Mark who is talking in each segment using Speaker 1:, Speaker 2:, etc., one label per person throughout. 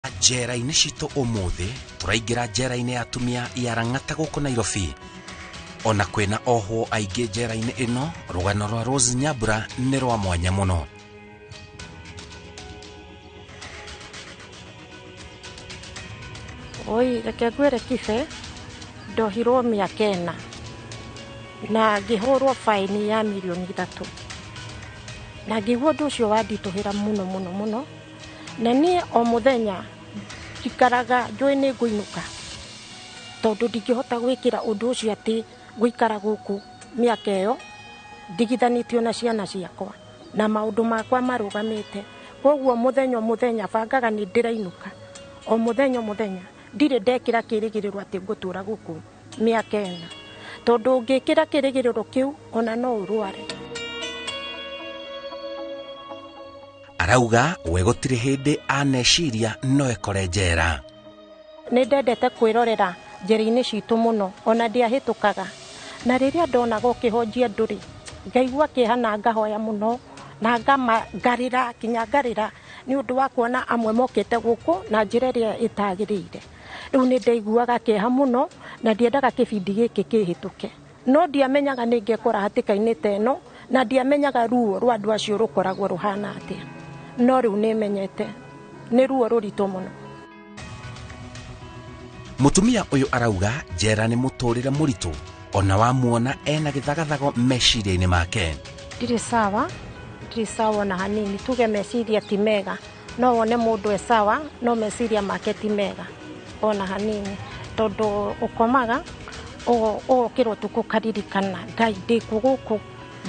Speaker 1: Njera-inĩ citũ ũmũthĩ tũraingĩra njera-inĩ ya atumia ya Lang'ata gũkũ Nairobi. Ona kwĩna ohwo aingĩ njera-inĩ ĩno, rũgano rwa Rose Nyambura nĩ rwa mwanya mũno.
Speaker 2: Oi, reke ngwĩre Kibe, ndohirwo mĩaka 4 na ngĩhũrwo faini ya mirioni 3, na ngĩigua ũndũ ũcio wanditũhĩra mũno mũno mũno. Na niĩ o mũthenya njikaraga njũĩ nĩ ngũinũka, tondũ ndingĩhota gwĩkĩra ũndũ ũcio atĩ gũikara gũkũ mĩaka ĩyo ndigithanĩtio na ciana ciakwa na maũndũ makwa marũgamĩte. Koguo mũthenya o mũthenya bangaga nĩ ndĩrainũka, o mũthenya o mũthenya. Ndirĩ ndekĩra kĩrĩgĩrĩro atĩ ngũtũra gũkũ mĩaka 4, tondũ ũngĩkĩra kĩrĩgĩrĩro kĩu ona no ũrware.
Speaker 1: Arauga we gũtirĩ hĩndĩ aneciria no ekore njera.
Speaker 2: Nĩ ndendete kwĩrorera njera-inĩ citũ mũno, ona ndiahĩtũkaga. Na rĩrĩa ndonaga ũkĩhonjia andũ-rĩ, ngaigua kĩeha na ngahoya mũno, na ngarĩra kinya ngarĩra nĩ ũndũ wa kuona amwe mokĩte gũkũ na njĩra ĩrĩa ĩtagĩrĩire. Rĩu nĩ ndaiguaga kĩeha mũno na ndiendaga kĩbindi gĩkĩ kĩhĩtũke. No ndiamenyaga nĩ ngekora hatĩka-inĩ ta ĩno, na ndiamenyaga ruo rwa andũ acio rũkoragwo rũhana atĩa. No rĩu nĩ menyete nĩ ruo rũritũ mũno.
Speaker 1: Mũtumia ũyũ arauga njera nĩ mũtũrĩre mũritũ, ona wamuona ena gĩthagathago meciria-inĩ make.
Speaker 2: Ndirĩ sawa, ndirĩ sawa ona hanini. Tuge meciria ti mega. No wone mũndũ e sawa, no meciria make ti mega ona hanini. Tondũ ũkomaga, ũgokĩra ũtukũ ũkaririkana, Ngai ndĩkũ gũkũ,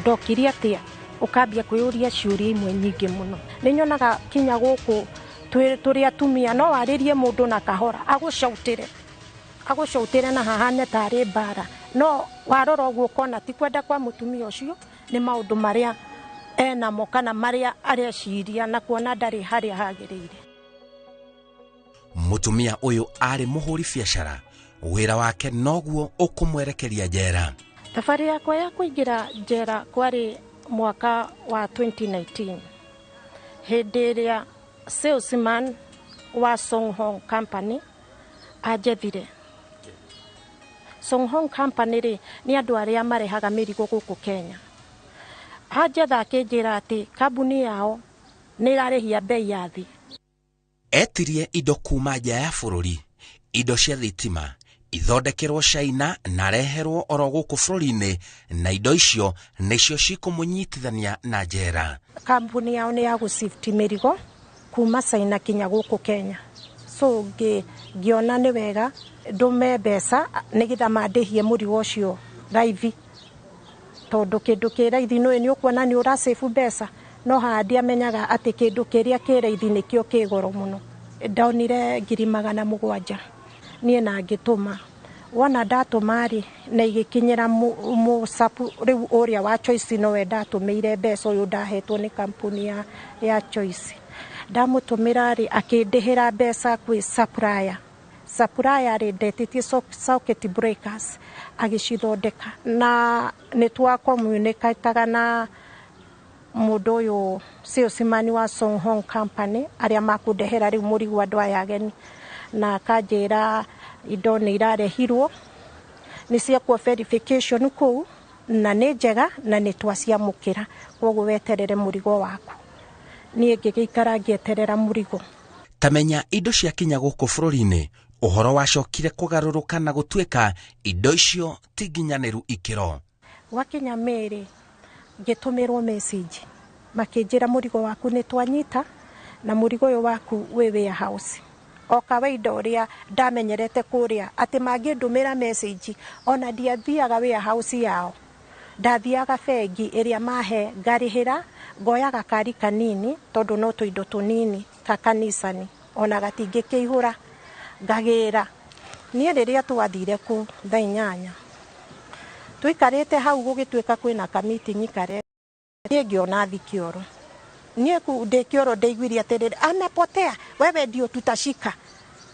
Speaker 2: ndokire atĩa? Ũkambia kwĩyũria ciũria imwe nyingĩ mũno. Nĩ nyonaga kinya gũkũ tũrĩ atumia, no warĩrie mũndũ na kahora, agũcautĩre. Agũcautĩre na hahane tarĩ mbara. No warora ũguo ũkona ti kwenda kwa mũtumia ũcio, nĩ maũndũ marĩa enamo kana marĩa areciria na kuona ndarĩ harĩa hagĩrĩire.
Speaker 1: Mũtumia ũyũ arĩ mũhũri biacara, wĩra wake noguo ũkũmwerekeria njera.
Speaker 2: Thabarĩ yakwa ya kũingĩra njera kwarĩ mwaka wa 2019, hĩndĩ ĩrĩa salesman wa Song Hong Company anjethire. Song Hong Company rĩ, nĩ andũ arĩa marehaga mĩrigo gũkũ Kenya. Anjetha akĩnjĩra atĩ kambuni yao nĩ ĩrarĩhia bei ya thĩ.
Speaker 1: Etirie indo kuma nja ya bũrũri, indo cia thitima ithondekerwo China na areherwo oro gũkũ bũrũri-inĩ, na indo icio nĩcio cikũmũnyitithania na njera.
Speaker 2: Kambuni yao nĩ ya gũcift mĩrigo kuma China kinya gũkũ Kenya. So ngĩona nĩ wega ndũme mbeca nĩgetha mandĩhie mũrigo ũcio raithi, tondũ kĩndũ kĩ raithi nĩ nĩ ũkuona nĩ ũracĩbu mbeca, no haha ndiamenyaga atĩ kĩndũ kĩrĩa kĩ raithi nĩkĩo kĩ goro mũno. Ndonire ngiri magana mũgwanja niĩ na ngĩtũma. Wona ndatũma rĩ, na igĩkinyĩra mũcabu rĩu ũrĩa wa Choice, nowe ndatũmĩire mbeca ũyũ ndahetwo nĩ kampuni ya Choice. Ndamũtũmĩra rĩ, akĩndĩhĩra mbeca kwĩ supplier. Supplier rĩ, ndetĩtie circuit breakers agĩcithondeka, na nĩ twa communicataga na mũndũ ũyũ salesman wa Song Hong Company arĩa makũndehera rĩu mũrigo andũ aya ageni, na akanjĩra indo nĩ irarehirwo, nĩ ciekwo verification kũu na nĩ njega na nĩ twaciamũkĩra, koguo weterere mũrigo waku. Niĩ ngĩgĩikara ngĩeterera mũrigo.
Speaker 1: Tamenya indo ciakinya gũkũ bũrũri-inĩ, ũhoro wacokire kũgarũrũka na gũtuĩka indo icio ti nginyanĩru ikĩro.
Speaker 2: Gwakinya Mĩrĩ ngĩtũmĩrwo message makĩnjĩra mũrigo waku nĩ twanyita na mũrigo ũyũ waku wĩ warehouse. O kawaida ũrĩa ndamenyerete kũrĩa atĩ mangĩndũmĩra message ona ndiathiaga warehouse yao, ndathiaga bengi ĩrĩa mahe ngarĩhĩra, ngoya gakari kanini tondũ no tũindo tũnini ta kanicani ona gatingĩkĩihũra, ngagĩra. Niĩ rĩrĩa twathire kũu thaa 8 tũikarĩte hau gũgĩtuĩka kwĩna ka meeting kare, niĩ ngĩona thi kĩoro. Niĩ kũu ndĩ kĩoro ndaiguire atĩrĩrĩ, amepotea, wewe ndio tutashika,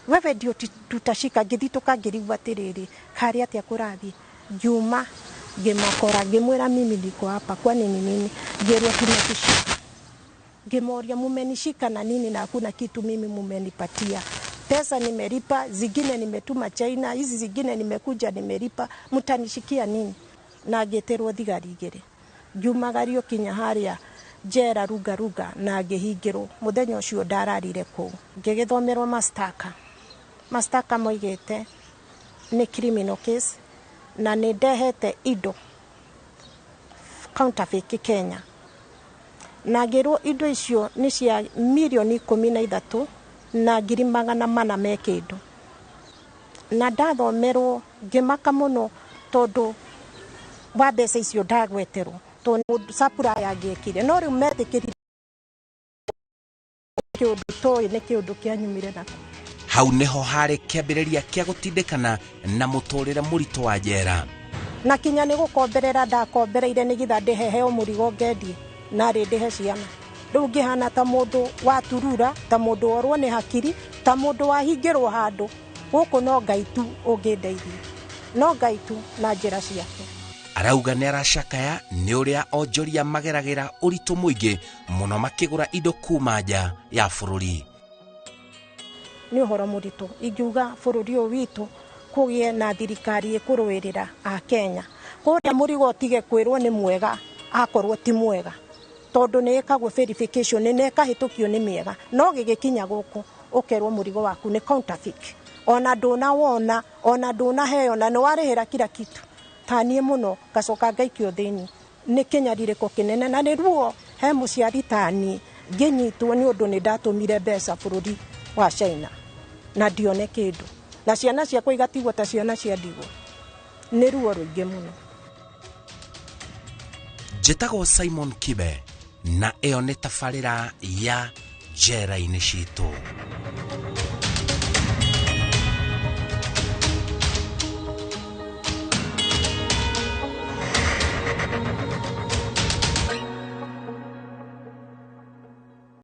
Speaker 2: wewe ndio tutashika. Ngĩthitũka ngĩrigwo atĩrĩrĩ, karĩ atĩa kũrathiĩ. Ngiuma ngĩmakora ngĩmwĩra mimi niko hapa, kwani ni nini? Ngĩrwo tumekushika. Ngĩmoria, "Mumenishika na nini na hakuna kitu mimi mumenipatia? Pesa nimelipa, zingine nimetuma China, hizi zingine nimekuja nimelipa, mtanishikia nini?" Na ngĩtĩrwo thigari igĩrĩ, ngiumagario kinya harĩa njera Ruga Ruga na ngĩhingĩrwo. Mũthenya ũcio ndararire kũu, ngĩgĩthomerwo mastaka. Mastaka moigĩte nĩ criminal case na nĩ ndehete indo counterfeit Kenya, na ngĩrwo indo icio nĩ cia 13,400,000 me kĩndũ. Na ndathomerwo ngĩmaka mũno tondũ wa mbeca icio ndagweterwo, tondũ supplier angĩekire no rĩu metĩkĩrire kĩũndũ toĩ nĩ kĩũndũ kĩanyumire nako.
Speaker 1: Hau nĩho harĩ kĩambĩrĩria kĩa gũtindĩkana na mũtũrĩre mũritũ wa njera.
Speaker 2: Na kinya nĩ gũkomberera ndakombereire nĩgetha ndĩheheo mũrigo ngendie narĩ ndĩhe ciana. Rĩu ngĩhana ta mũndũ waturura, ta mũndũ worwo nĩ hakiri, ta mũndũ wahingĩrwo handũ gũkũ. No Ngai tu ũngĩndeithia, no Ngai tu na njĩra ciake.
Speaker 1: Arauga nĩ aracakaya nĩ ũrĩa onjoria mageragĩra ũritũ mũingĩ mũno makĩgũra indo kuma nja ya bũrũri.
Speaker 2: Nĩ ũhoro mũritũ. Ingiuga bũrũri ũyũ witũ kũgĩe na thirikari ĩkũrũĩrĩra a Kenya kũrĩa mũrigo ũtige kwĩrwo nĩ mwega akorwo ti mwega, tondũ nĩ ĩkagwo verification na ĩkahĩtũkio nĩ mĩega, no gĩgĩkinya gũkũ ũkerwo mũrigo waku nĩ counterfeit, ona ndũnawona, ona ndũnaheo, na nĩ warĩhĩra kila kitu. Ta niĩ mũno ngacoka ngaikio thĩinĩ nĩ kĩnyarirĩko kĩnene na nĩ ruo he mũciari ta niĩ ngĩnyitwo nĩ ũndũ nĩ ndatũmire mbeca bũrũri wa China na ndione kĩndũ, na ciana ciakwa igatigwo ta ciana cia ndigwa. Nĩ ruo rũingĩ mũno.
Speaker 1: Njĩtagwo Simon Kibe na ĩyo nĩ tabarĩra ya Njera-inĩ Citũ.